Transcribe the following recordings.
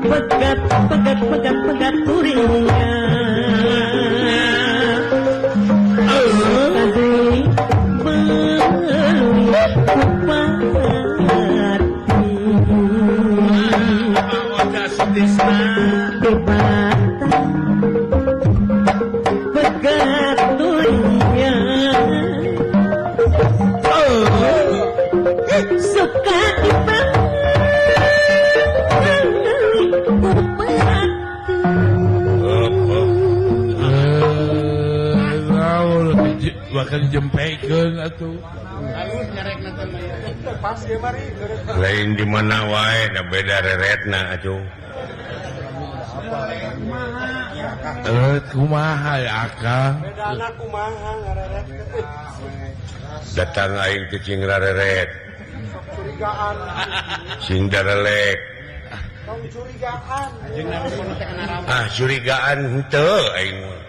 Pegat pegat pegat pegat kuringnya pegat turunnya suka bahkan jempekeun atuh. Lain di mana wae da beda reretna atuh. Kumaha ya akang? Bedana kumaha ngareret. Datang aing teh cing rareret. Curigaan. Sing darelek. Tong curigaan. Ah curigaan henteu aing mah.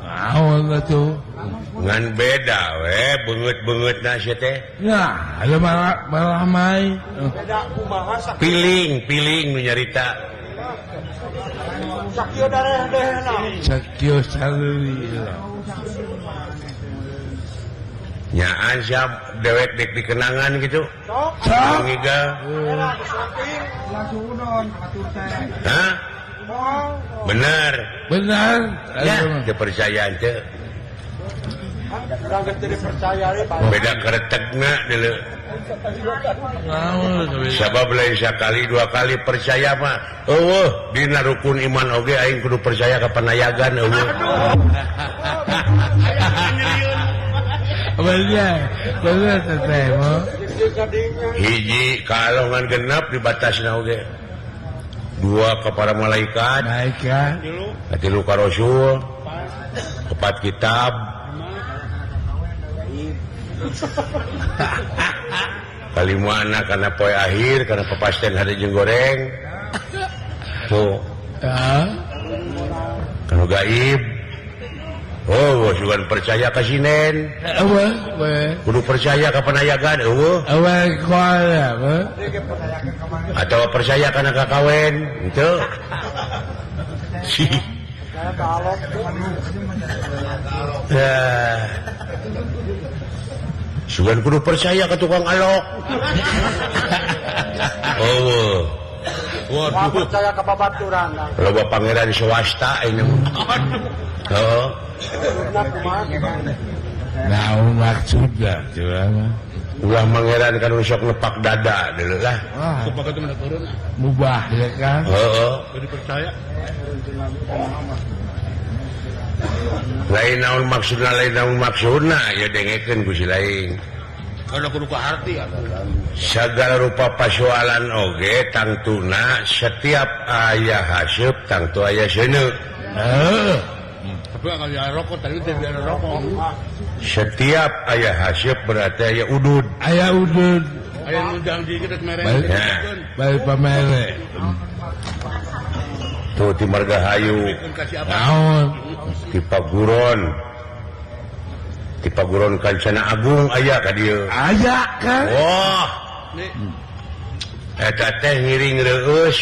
Naon atuh? Ngan beda we beungeut-beungeutna sia teh. Nah, aya malah mai. Beda kumaha sakieu. Piling, piling nu nyarita. Sakieu dareh-dehna. Sakieu sareuwi. Nyaan siap dewek dek dikenangan gitu. Sok. Ngigal. Hah? Benar. Benar. Ya, kepercayaan teh. Beda keretegna deuleu. Sabab lain sakali dua kali percaya mah eueuh dina rukun iman oge aing kudu percaya ka panayagan eueuh. Bener teteh mah. Hiji kalongan genep dibatasna oge. Dua ke para malaikat, tilu ka rasul, empat kitab. Kalimana karena poe akhir karena kepastian hari jeung goreng. Tuh. Kanu gaib. Oh, sugan percaya ka sinen. Kudu percaya ka panayagan eueuh. Atau percaya kana kakawen, henteu. Ya. Sugan kudu percaya ka tukang alok. Oh. Waduh, percaya ka babaturan. Loba pangeran swasta ini. Heeh. Naon maksudna curang? Ulah pangeran kan sok nepak dada deuleu lah. Mubah ya kan? Heeh. Kudu percaya. Lain naon maksudna, lain naon maksudna ya dengekeun ku si lain. Kalau kudu ka harti segala rupa pasoalan oge tangtuna setiap aya haseup tangtu aya seuneu. Heeh. Setiap aya haseup berarti aya udud. Aya udud. Aya ngundang di kita mere. Balik pamere. Tuh ti Margahayu. Naon? Ti Paguron. Ti Paguron Kancana Agung aya ka dieu. Aya kan? Wah. Eta teh ngiring reueus.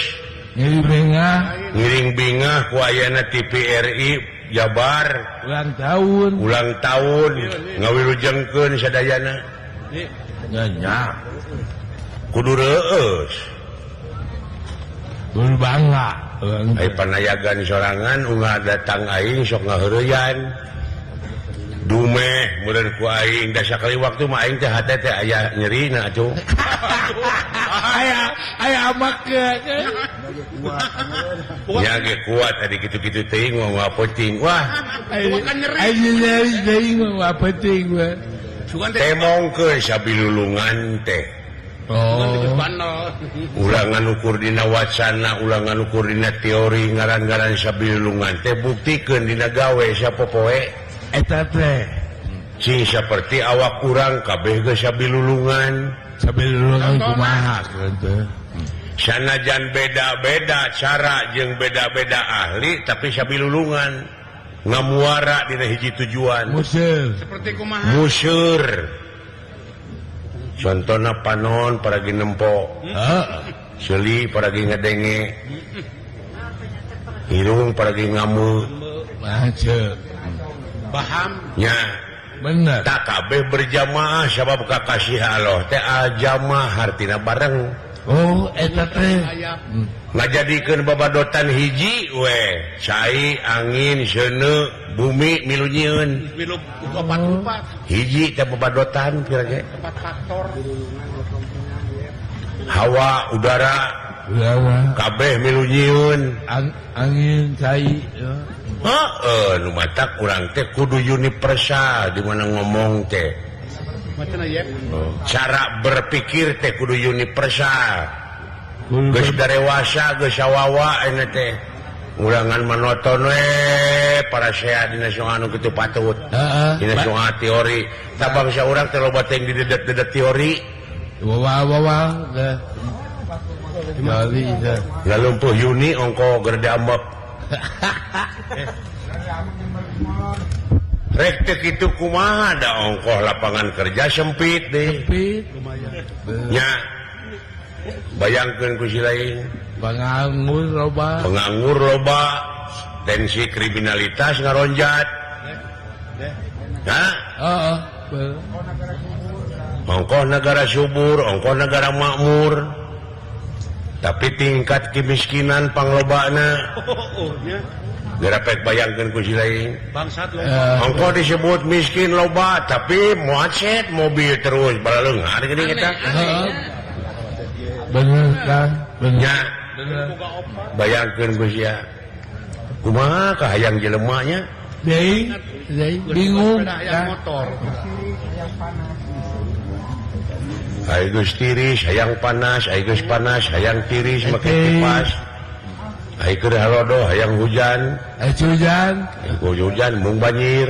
Ngiring bingah. Ngiring bingah ku ayana TVRI Jabar ulang tahun. Ulang tahun ngawilujengkeun sadayana. Nya. Kudu reueus. Kudu bangga. Ai panayagan sorangan unggal datang aing sok ngaheureyan. Dumeh meureun ku aing da sakali waktu mah aing teh hate teh aya nyerina atuh. Aya aya amakeun. Nya ge kuat tadi kitu-kitu teuing mah penting. Wah, nyeri. Aya nyeri teuing mah penting we. Temongkeun sabilulungan teh. Oh. Ulangan ukur dina wacana, ulangan ukur dina teori ngaran-ngaran sabilulungan teh buktikeun dina gawe sapopoe. Eta teh cing saperti awak urang kabeh geus sabilulungan. Sabilulungan kumaha teh? Sanajan beda-beda cara jeung beda-beda ahli tapi sabilulungan ngamuara dina hiji tujuan. Museur. Seperti kumaha? Museur. Contona panon paragi nempo. Heeh. Seuli paragi ngedenge. Irung paragi ngamu. Mace. Paham? Nya. Bener. Tak kabeh berjamaah sabab kakasih Allah teh al-jamaah hartina bareng. Oh, eta teh. Ngajadikeun babadotan hiji we, cai, angin, seuneu, bumi milu nyieun. Milu opat-opat. Hiji teh babadotan kira ge. Empat faktor. Hawa, udara, kabeh milu nyieun. Angin, cai. Heeh, nu matak urang teh kudu universal di mana ngomong teh. Cara berpikir teh kudu universal. Geus darewasa geus sawawa ayeuna teh. Ulangan manoton we para sea dina soal anu kitu patut. Dina soal teori. Tah bangsa urang teh loba teh didedet-dedet teori. Wawa-wawa teh. Lalumpuh Yuni ongko gerde ambek. Rek teh kitu kumaha da ongkoh lapangan kerja sempit deh. Sempit. Nya. Bayangkeun ku si lain. Penganggur loba. Penganggur loba. Tensi kriminalitas ngaronjat. Hah? Heeh. Ongkoh negara subur, ongkoh negara makmur. Tapi tingkat kemiskinan panglobana. Gerapek bayangkeun ku si lain. Bangsat loba. Ongkoh disebut miskin loba, tapi macet mobil terus balaleunghar geuning eta. Bener kan? Bener. Nya. Bayangkeun ku sia. Kumaha kahayang jelema nya? Deui, bingung motor. Ai geus tiris hayang panas, ai geus panas hayang tiris make kipas. Ai keur halodo hayang hujan, ai hujan, hujan mung banjir.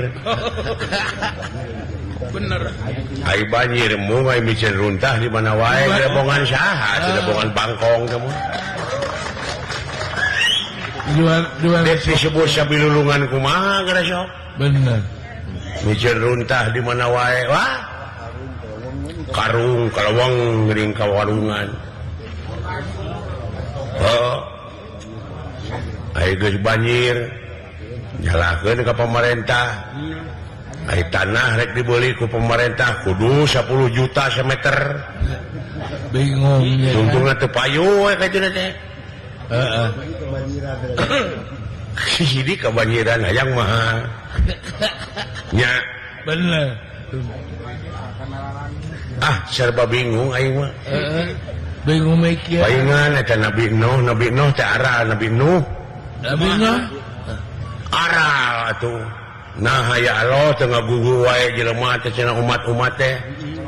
Bener. Ai banjir mung ai micen runtah di mana wae debongan saha, debongan bangkong kamu. Dua dek disebut sabilulungan kumaha geura sok. Bener. Micen runtah di mana wae, wah. Karung kalawang geuning ka warungan. Heeh. Ai geus banjir nyalahkeun ka pemerintah. Ai tanah rek dibeli ku pemerintah kudu 10 juta semeter. Bingung ya. Tungtungna teu payu we ka dieu teh. Heeh. Sidi kabanjiran hayang mahal. Nya. Bener. Ah, serba bingung aing mah. Heeh. Bingung mikir. Paingan eta Nabi Nuh, Nabi Nuh teh aral Nabi Nuh. Nabi Nuh aral atuh. Nah ya Allah teu ngagugu wae jelema teh cenah umat-umat teh.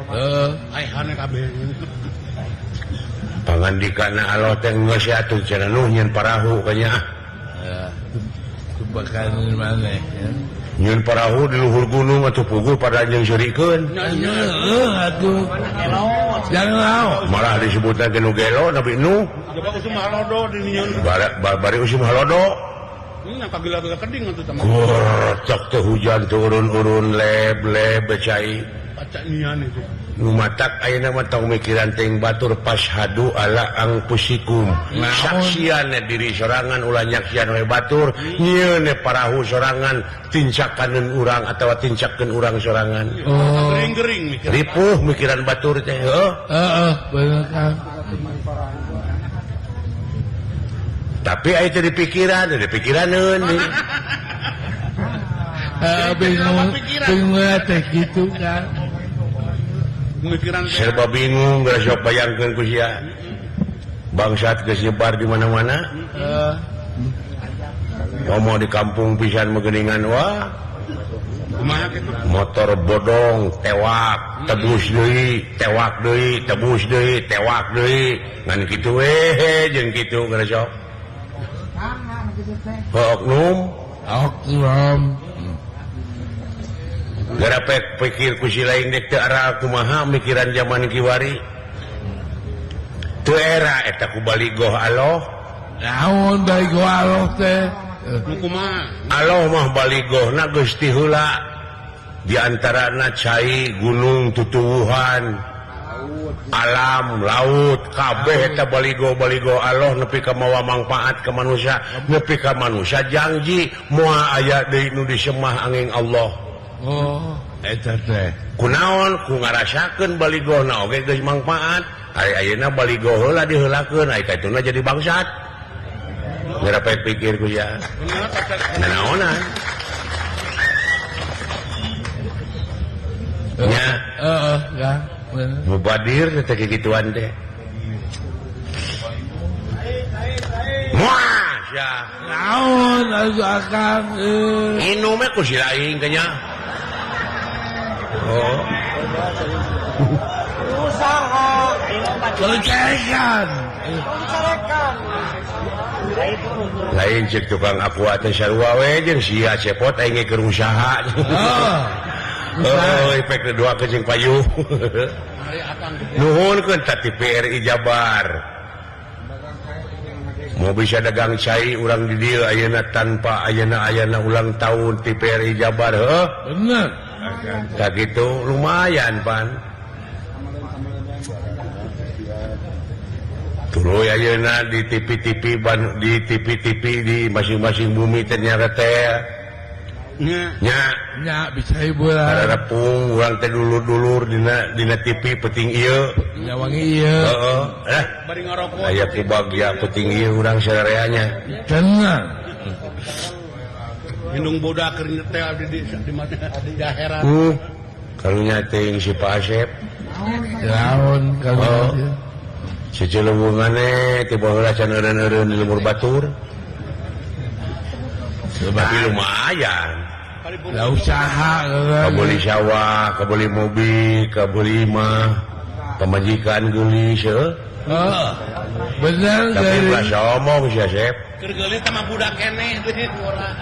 Heeh. Aihana kabeh. Pangandikana Allah teh geus atuh cenah Nuh nyeun parahu kanya. Heeh. Kubakan maneh ya. Nyeun parahu di luhur gunung atuh puguh pada jeung seurikeun. Heeh atuh. Jangan malah disebutna ge nu gelo Nabi Nuh. Coba usum halodo di nyieun. Bari usum halodo. Nya kagila-gila keding atuh teh. Gorcok teh hujan turun-urun leb-leb cai. Pacak nian itu. Nu matak ayeuna mah tong mikiran teuing batur pashadu ala angpusikum. Saksian diri sorangan ulah nyaksian we batur, nyieun parahu sorangan tincakaneun urang atawa tincakeun urang sorangan. Oh. Gering-gering mikiran. Ripuh mikiran batur teh, heuh. Heeh, bener kan. Tapi aya teh dipikiran, dipikiraneun. Bingung, bingung teh kitu kan. Serba bingung geus sok bayangkeun ku sia. Bangsat geus nyebar di mana-mana. Komo di kampung pisan mah wah. Motor bodong tewak, tebus deui, tewak deui, tebus deui, tewak deui. Ngan kitu we jeung kitu geus sok. Oknum, oknum. Gara pikir ku si lain dek teu aral kumaha mikiran zaman kiwari. Teu era eta ku baligoh aloh. Naon baligoh aloh teh? Kumaha? Aloh mah baligohna geus ti heula. Di antarana cai, gunung, tutuwuhan, alam, laut, kabeh eta baligo-baligo aloh nepi ka mawa mangpaat ka manusia, nepi ka manusia janji moal aya deui nu disemah angin Allah. Oh, eta teh. Kunaon ku ngarasakeun baligona oge geus mangpaat. Ari ayeuna baligo heula diheulakeun, ari kaituna jadi bangsat. Ngarepek pikir ku ya. Nanaonan. Nya, heeh, ya. Mubadir teh kikituan teh. Muah sia. Naon atuh akang euy. Inum ku si lain teh nya. Oh. Usaha. Dicarekan. Dicarekan. Lain cek tukang aqua teh sarua we jeung sia cepot aing ge keur usaha. Oh. Oh, efek kedua ke jeung payu. Nuhunkeun ta TVRI Jabar. Mau bisa dagang cai urang di dieu ayeuna tanpa ayeuna ulang tahun TVRI Jabar heuh. Bener. Tah kitu lumayan pan. Tuluy ayeuna di TV-TV di TV-TV di masing-masing bumi teh nyaretel. Nya. Nya bisa hiburan. Kararepung urang teh dulur-dulur dina TV penting ieu. Nya wangi ieu. Heeh. Eh. Bari ngarokok. Aya ku bagya penting ieu urang sararea nya. Tenang. Indung budak keur nyetel di mana di daerah. Karunya teuing si Pak Asep. Naon karunya. Secelewungane teh baheula can eureun-eureun di lembur batur. Tapi lumayan. Lah usaha kabeli sawah, kabeli mobil, kabeli imah, pamajikan geulis heuh. Heeh. Bener tapi ulah somong sia Sep. Keur geulis teh mah budak keneh teh ora.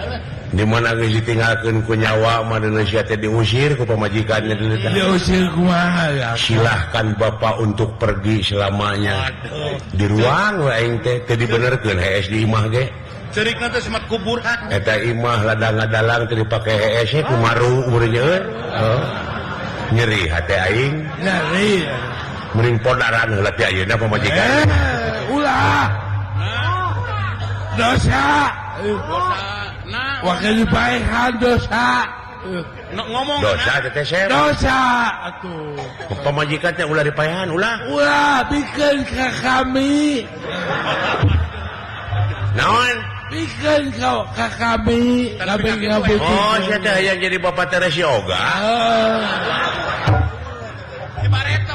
Di mana geus ditinggalkeun ku nyawa mah Indonesia teh diusir ku pamajikannya dulu teh. Diusir kumaha ya? Silahkan bapak untuk pergi selamanya. Aduh. Di ruang we aing teh teu dibenerkeun hees di imah ge. Cerikna teh semat kuburan. Eta imah ladang ngadalang teh dipake hees ku maru umurnya euy. Heeh. Nyeri hate aing. Nyeri. Mending podaran heula ti ayeuna pamajikan. Ulah. Dosa. Nah. Wakil dipaehan dosa. Ngomong dosa teh teh. Dosa atuh. Pamajikan teh ulah dipaehan ulah. Ulah bikeun ka kami. Naon? Bikeun ka kami. Kami Oh, sia teh hayang jadi bapak Teresi oga.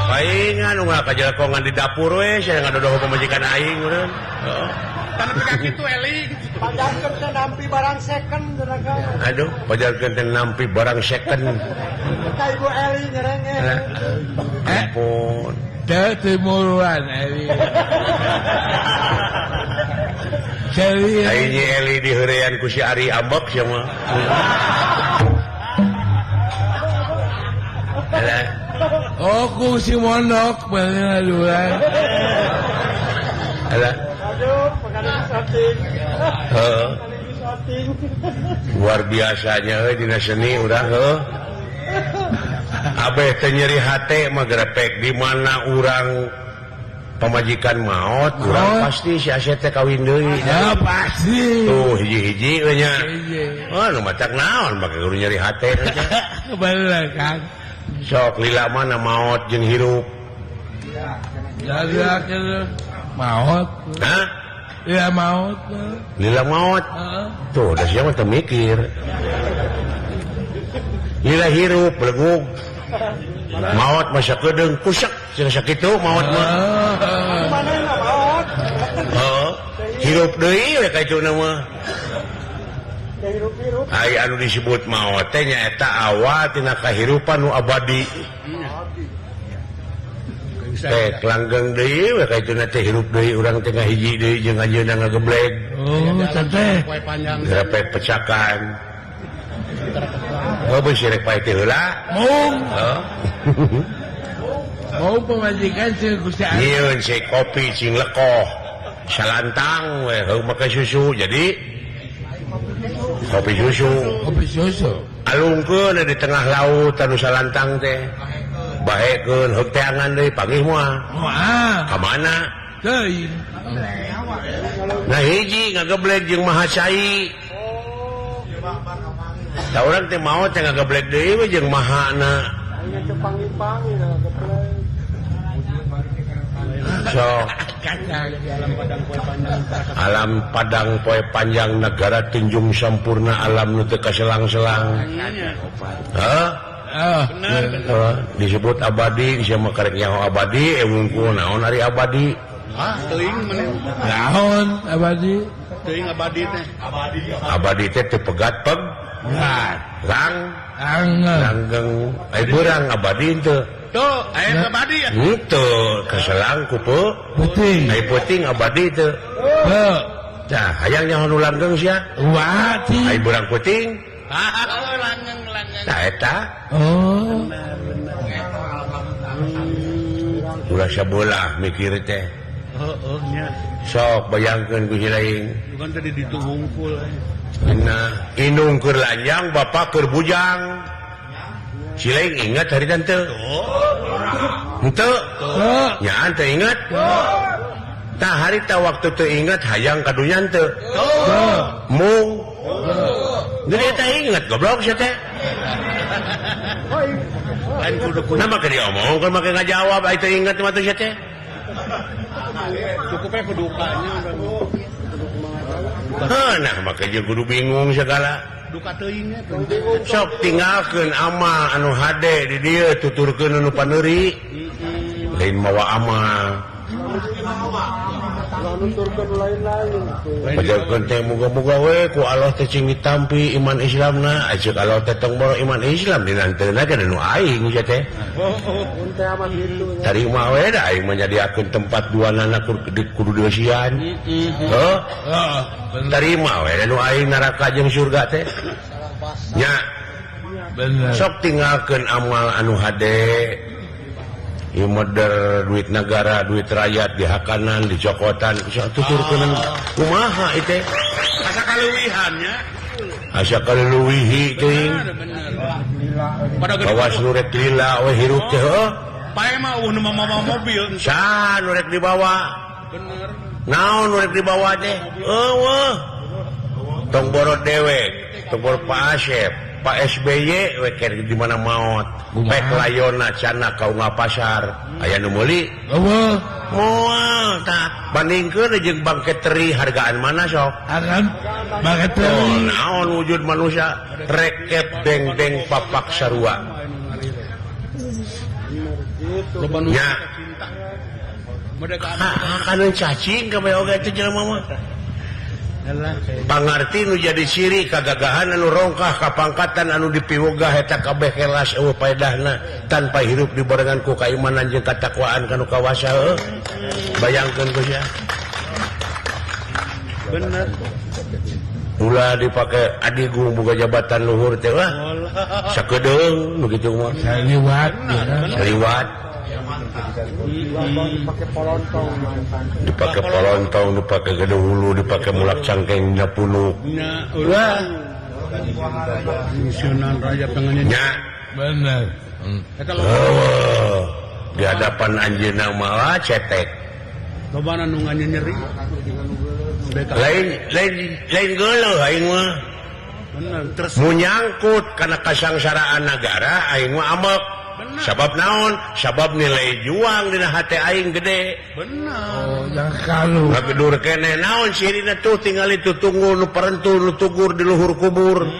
Paingan ulah kajelekongan di dapur we sia ngadodoh pamajikan aing meureun. Heeh. Tanah kaki itu eling. Pajarkeun teh nampi barang second cenah. Aduh, pajarkeun teh nampi barang second. Ka Ibu Eli nyerenge. Ampun. Teu timuruan Eli. Jadi aing Eli diheurean ku si Ari ambek sia mah. Alah. Oh, ku si Mondok bener aduan. Alah. Aduh, pengalih shooting. Heeh. Luar biasanya euy dina seni urang heuh. Abeh teh nyeri hate mah grepek di mana urang pamajikan maot, urang pasti si Asep teh kawin deui. Ya pasti. Tuh hiji-hiji we nya. Oh, nu matak naon make kudu nyeri hate. Bener kan. Sok lila mana maot jeung hirup. Ya maot. Hah? Lila maot. Lila maot. Tuh, udah siapa teu mikir. Lila hirup belegug. Maot masa kedeung kusak cenah sakitu maot mah. Manehna maot. Heeh. Hirup deui we ka itu mah. Hirup-hirup. Ai anu disebut maot teh nyaeta awal tina kahirupan nu abadi. Teh langgeng deui we ka itu teh hirup deui urang teh ngahiji deui jeung anjeunna ngageblek. Oh, teh. Grepek pecakan. Oh, beusi rek pae teh heula. Mung. Heeh. Mau pamajikan sing Gusti Allah. Nyieun si kopi cing lekoh. Salantang we heuh make susu jadi kopi susu. Kopi susu. Alungkeun di tengah laut anu salantang teh. Bahekeun heuk teangan deui panggih moal. Moal. Ka mana? Teuing. Nah hiji ngageblek jeung maha cai. Da urang teh maot teh ngageblek deui we jeung mahana. So, alam padang poe panjang negara tunjung sampurna alam nu teu kaselang-selang. Hah? Disebut abadi, sia mah karek nyaho abadi, wungkul naon ari abadi? Teuing maneh. Naon abadi? Teuing abadi teh. Abadi teh teu pegat peg. Lang langgeng ai beurang abadi teu. Tuh, aya abadi ya. Henteu, kaselang ku peuting. Ai peuting abadi teu. Heuh. Tah, hayang nyaho nu langgeng sia. Wati. Ai beurang peuting. Langgeng langgeng. Tah eta. Oh. Ulah sabelah mikir teh. Heeh nya. Sok bayangkeun ku si lain. Bukan tadi ditu hungkul. Nah, indung keur lanjang, bapak keur bujang. Si lain ingat hari tante. Henteu. Nya teu ingat. Tah harita waktu teu ingat hayang ka dunya teu. Mung. Jadi eta ingat goblok sia teh. Lain kudu Nah make diomongkeun make ngajawab ai teu ingat mah teh sia teh. Cukupnya kudukanya. Heuh nah make jeung kudu bingung segala. Duka teuing eta. Sok tinggalkeun amal anu hade di dieu tuturkeun anu paneuri. Lain mawa amal. Pajarkeun teh muga-muga we ku Allah teh cing ditampi iman Islamna, aceuk Allah teh tong boro iman Islam dinanteuna ge nu aing sia teh. Tarima we da aing mah nyadiakeun tempat duanana kudu dieusian. Heuh. Tarima we da nu aing neraka jeung surga teh. Nya. Sok tinggalkeun amal anu hade. Ieu meder duit negara, duit rakyat dihakanan, dicokotan, sok tuturkeun kumaha ieu teh? Asa kaleuwihan nya. Asa kaleuwihi teuing. Bawas nu rek lila we hirup teh heuh. Pae mah eueuh nu mawa mobil. Saha nu rek dibawa? Bener. Naon nu rek dibawa teh? Eueuh. Tong boro dewek, tong boro Pak Asep, Pak SBY we keur di mana maot. Pek layona cana ka pasar. Aya nu meuli? Eueuh. Moal tah bandingkeun jeung bangke teri hargaan mana sok? Hargaan bangke teri. Oh, naon wujud manusia rekep deng-deng papak sarua. Nya. Kana cacing kabeh oge teh jelema mah. Pangarti nu jadi ciri kagagahan anu rongkah kapangkatan anu dipiwegah eta kabeh kelas eueuh paedahna tanpa hirup dibarengan ku kaimanan jeung katakwaan kanu kawasa heuh. Bayangkeun ku sia. Bener. Ulah dipake adigung boga jabatan luhur teh wah. Sakedeung nu kitu mah. Saliwat, saliwat. Dipake polontong, dipake gede hulu, dipake mulak cangkeng dina punuk. Wah. Nya. Bener. Oh, di hadapan anjeunna malah cetek. Lobana nu nyeri. Lain lain lain geuleuh aing mah. Bener, terus munyangkut kana kasangsaraan negara aing mah amek. Sabab naon? Sabab nilai juang dina hate aing gede. Bener. Oh, yang kalau ngagedur keneh naon sirina tuh tingali tutunggu nu parentu nu tugur di luhur kubur.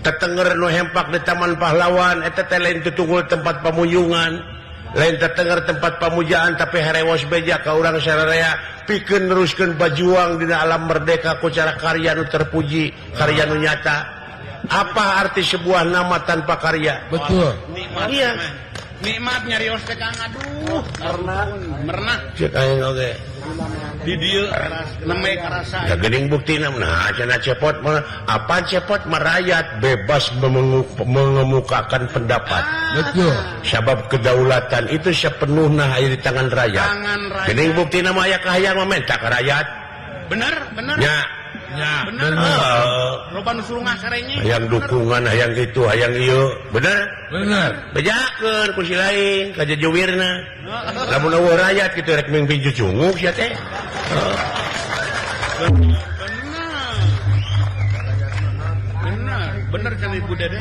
Tetenger nu hempak di Taman Pahlawan eta teh lain tutunggu tempat pamunjungan. Lain tetenger tempat pamujaan tapi harewos beja ka urang sararea pikeun neruskeun bajuang dina alam merdeka ku cara karya nu terpuji, karya nu nyata. Apa arti sebuah nama tanpa karya? Betul. Iya. Nikmat nyarios teh Kang aduh. Merenah. Cek aing oge. Di dieu nembe karasa. Da geuning buktina nah cenah cepot mah apa cepot merayat bebas mengemukakan pendapat. Betul. Sabab kedaulatan itu sepenuhnya aya di tangan rakyat. Geuning buktina mah aya kahayang mah menta ka rakyat. Bener, bener. Ya. Ya, bener. Loba nu suruh ngasarenge. Hayang dukungan, hayang kitu, hayang ieu. Bener? Bener. Bejakeun ku si lain ka jejuwirna. Lamun eueuh rakyat kitu rek mimpi cucunguk sia teh. Bener. Bener, bener kan Ibu Dede.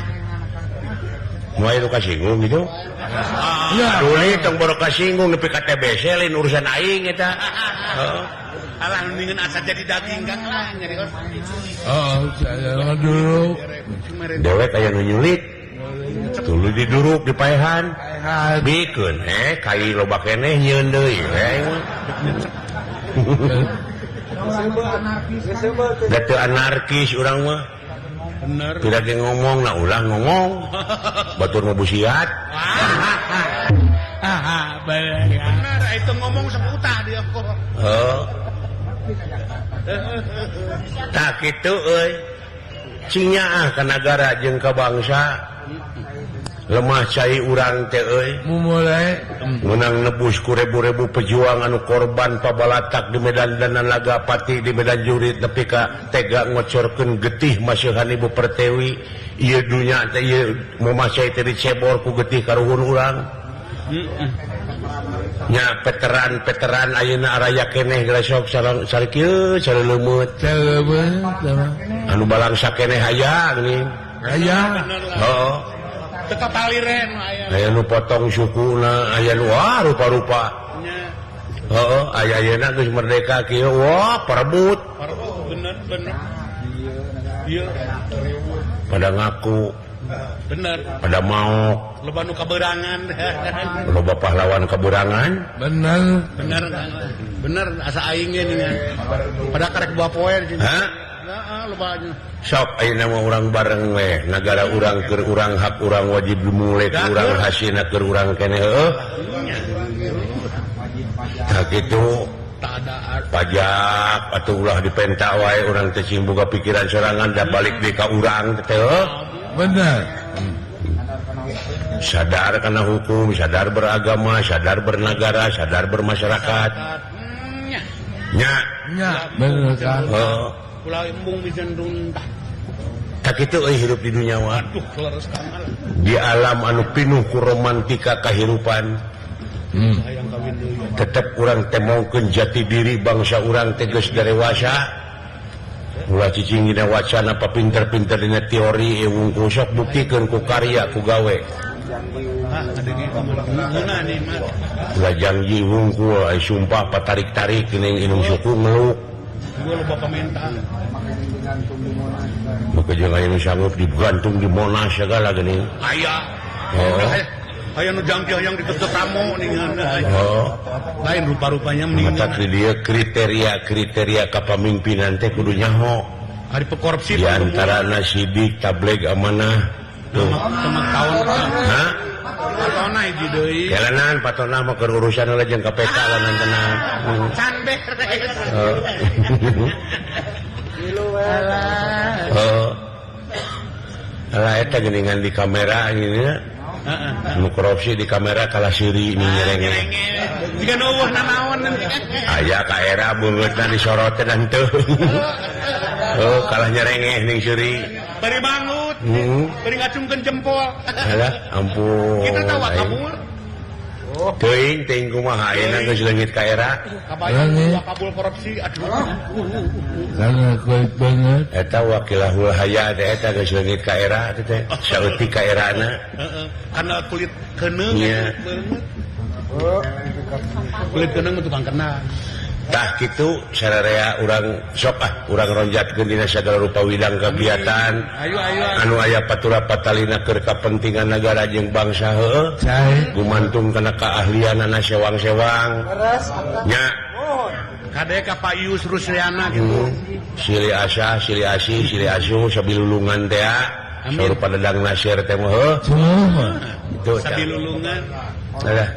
Moal nu kasinggung gitu. Ya, duli tong boro kasinggung nepi ka TBC lain urusan aing eta. Heeh. Alah mendingan asa jadi daging Kang lah nyarios. Oh, saya dulu. Dewek aya nu nyulit. Tuluy diduruk dipaehan. Bikeun kai loba keneh nyieun deui we. Da teu anarkis urang mah. Bener. Tidak ge ngomong nah ulah ngomong. Batur mah busiat. Bener itu ngomong seputah dia kok. Heeh. Tak kitu euy. Cinyaah ka nagara jeung ka bangsa. Lemah cai urang teh euy. Mumulai menang nebus ku ribu-ribu pejuang anu korban pabalatak di medan danan laga pati di medan jurit nepi ka tega ngocorkeun getih maseuhan Ibu Pertiwi. Ieu dunya teh ieu momah cai teh dicebor ku getih karuhun urang. Nya veteran-veteran ayeuna araya keneh gelesok sareng kieu sareuleumut. Anu balangsa keneh aya geuning. Aya. Heeh. Teu kapaliren aya. Aya nu potong sukuna, aya nu wah rupa-rupa. Heeh, aya ayeuna geus merdeka kieu wah parebut. Parebut bener bener. Ieu pada ngaku. Bener. Pada mau loba nu kaberangan. Loba pahlawan kaberangan. Bener. Bener. Bener asa aing ge nih. Pada karek buah poe Hah? Heeh, loba. Sok ayeuna mah urang bareng we, nagara urang keur urang, hak urang wajib dimulai ku urang, hasina keur urang keneh heueuh. Tah kitu pajak atuh ulah dipenta wae urang teh cing boga pikiran sorangan da balik deui ka urang teh heueuh. Benar. Sadar karena hukum, sadar beragama, sadar bernegara, sadar bermasyarakat. Nya. Nya, bener kan. Ulah embung bisa runtah. Tak kitu euy hirup di dunia mah. Aduh, leres kamal. Di alam anu pinuh ku romantika kahirupan. Tetep urang temongkeun jati diri bangsa urang teh geus darewasa. Ulah cicing dina wacana papinter-pinter dina teori wungkul sok buktikeun ku karya ku gawe. Ulah janji wungkul ai sumpah patarik-tarik geuning inung suku ngeluk. Maka jeung aya nu sanggup digantung di Monas segala geuning. Aya. Oh. Aya nu jangki hayang ditutup tamu ningan. Oh. Lain rupa-rupanya mendingan. Mata dia kriteria-kriteria kapamimpinan teh kudu nyaho. Ari pekorupsi di antarana sidik, tabligh, amanah. Tuh. Tahun. Hah? Patona hiji deui. Jalanan patona mah keur urusan heula jeung KPK lanan tenang. Can beres. Heeh. Alah eta geuningan di kamera gini. Nu korupsi di kamera kalah siri ini nyerenge. Jika nu eueuh nanaon. Aya ka era beungeutna disoroteun henteu. Oh, kalah nyerengeh ning siri. Bari bangut. Bari ngacungkeun jempol. Alah, ampun. Kita tahu kabur. Teuing teuing kumaha ayeuna geus leungit ka era. Kabayang kabul korupsi aduh. Karena kuat banget. Eta wakilahul haya teh eta geus leungit ka era teh. Saeutik ka erana. Heeh. Karena kulit keuneung banget. Kulit keuneung tukang kena. Tah kitu sararea urang sok ah urang ronjatkeun dina sagala rupa widang kegiatan. Ayo ayo. Anu aya patura patalina keur kapentingan nagara jeung bangsa heueuh. Gumantung kana keahlianana sewang-sewang. Nya. Kade ka Pak Yus Rusliana gitu. Silih asah, silih asih, silih asuh sabilulungan teh. Saur padedang nasir teh mah heueuh. Gitu. Sabilulungan. Alah.